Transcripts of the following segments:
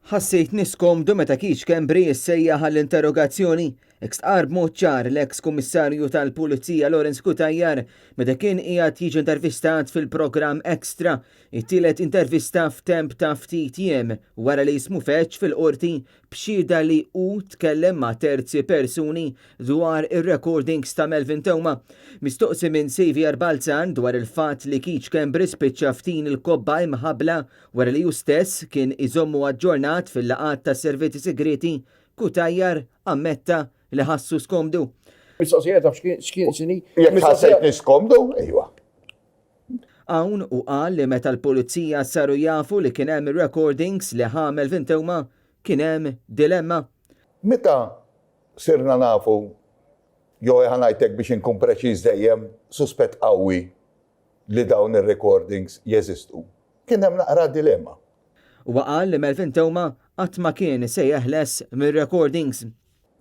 Ħassejtni skomdu meta Keith Schembri ssejjaħ għall-interrogazzjoni, hekk stqarr b'mod ċar l-eks Kummissarju tal Pulizija Lawrence Cutajar meta kien qiegħed jiġi intervistat fil-programm Extra, it-tielet intervista f'temp ta' ftit jiem wara li ismu feġġ fil-Qorti b'xhieda li hu tkellem ma' terzi persuni dwar ir-recordings ta' Melvin Theuma. Mistoqsi minn Saviour Balzan dwar il-fatt li Keith Schembri spiċċa f'tin il-kobba imħabbla wara li hu stess kien iżommu aġġornat fil-laqgħat tas-servizzi sigrieti, Cutajar ammetta li ħassu skomdu. Mistoqsija taf x'kien x'inhi? Jekk ħassejtni skomdu, ejwa. Hawn hu qal li meta l-pulizija saru jafu li kien hemm ir-recordings li ħa Melvin Theuma, kien hemm dilemma. Meta sirna nafu, jew ħa ngħid hekk biex inkun preċiż dejjem, suspett qawwi li dawn ir-recordings jeżistu, kien hemm naqra dilemma. Huwa qal li Melvin Theuma qatt ma kien se jeħles mir-recordings.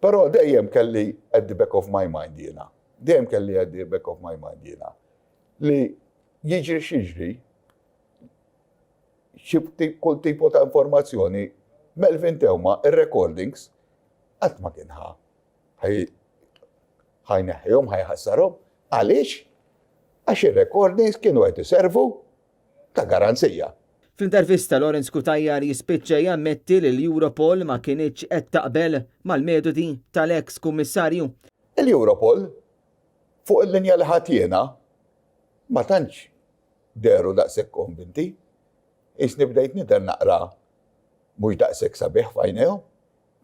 Però dejjem kelli at the back of my mind jiena, dejjem kelli at the back of my mind jiena li jiġri x'jiġri, xi kull tipo ta' informazzjoni, Melvin Theuma, ir-recordings, qatt ma kien ħa ħa jneħħihom, ħa jħassarhom. Għaliex? Għax ir-recordings kienu qed iservu ta' garanzija. Fl-intervista Lawrence Cutajar jispiċċa jammetti li l-Europol ma kinitx qed taqbel mal-metodi tal-eks kummissarju. Il-Europol fuq il-linja li ħadt jiena ma tantx dehru daqshekk konvinti. Qisni bdejt nidher naqra mhux daqshekk sabiħ f'għajnejhom.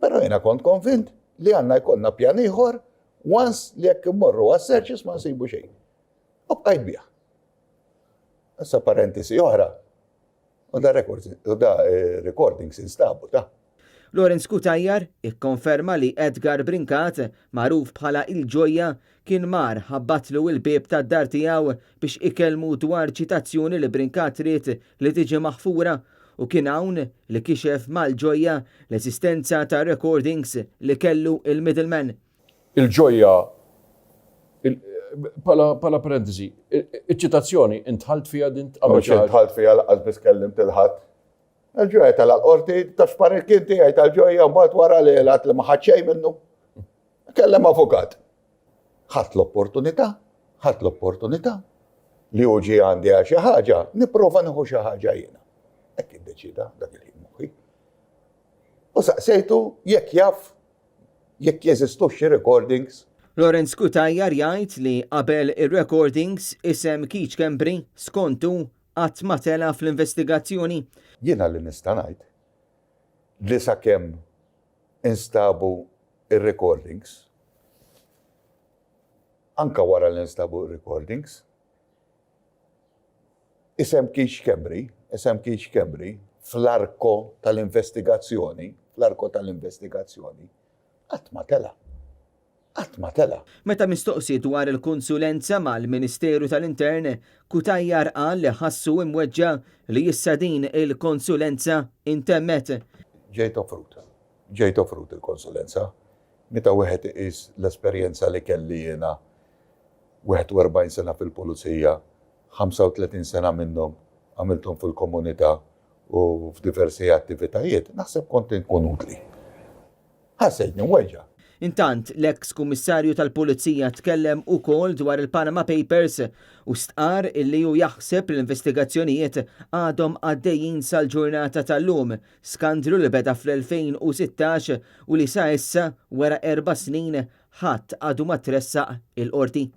Però jiena kont konvint li għandna jkollna pjan ieħor once li jekk immorru għas-searches ma nsibu xejn. U bqajt bih. Issa parentesi oħra, u da records, u da eh, recordings instabu ta'. Lawrence Cutajar ikkonferma li Edgar Brincat, magħruf bħala Il-Ġojja, kien mar ħabbatlu il-bieb tad-dar tiegħu biex ikellmu dwar ċitazzjoni li Brincat ried li tiġi maħfura u kien hawn li kixef mal-Ġojja l-eżistenza ta' recordings li kellu il-middleman. Il-Ġojja, bħala parentesi, iċ-ċitazzjoni intħalt fiha din tqabel xi ħaġa? Intħalt fiha lanqas biss kellimt 'il ħadd. Il-Ġojja tela' l-qorti, taf x'parir kien tiegħi tal-Ġojja mbagħad wara li għedt li ma ħadt xejn minnu. Kellem avukat. Ħadt l-opportunità, ħadt l-opportunità li hu ġie għandi għal xi ħaġa, nipprova nieħu xi ħaġa jiena. Hekk iddeċida dak il-ħin moħħi. U saqsejtu jekk jaf jekk jeżistux xi recordings. Lawrence Cutajar jgħid li qabel ir-recordings isem Keith Schembri skont hu qatt ma tela' fl-investigazzjoni. Jiena li nista' ngħid li sakemm instabu r-recordings, anke wara li nstabu r-recordings, isem Keith Schembri, isem Keith Schembri fl-arko tal-investigazzjoni, fl-arko tal-investigazzjoni, qatt ma tela'. Qatt ma tela'. Meta mistoqsi dwar il-konsulenza mal-Ministeru tal-Intern, Cutajar qal li ħassu imweġġa' li issa din il-konsulenza intemmet. Ġejt offrut. Ġejt offrut il-konsulenza. Meta wieħed iqis l-esperjenza li kelli jiena 41 sena fil-pulizija, 35 sena minnhom għamilthom fil-komunità u f'diversi attivitajiet, naħseb kont inkun utli. Ħassejtni mweġġa'. Intant, l-eks Kummissarju tal Pulizija tkellem ukoll dwar il-Panama Papers u stqarr illi hu jaħseb li l-investigazzjonijiet għadhom għaddejjin sal-ġurnata tal-lum, skandlu li beda fl-2016 u li sa issa wara 4 snin ħadd għadu ma tressaq il-qorti.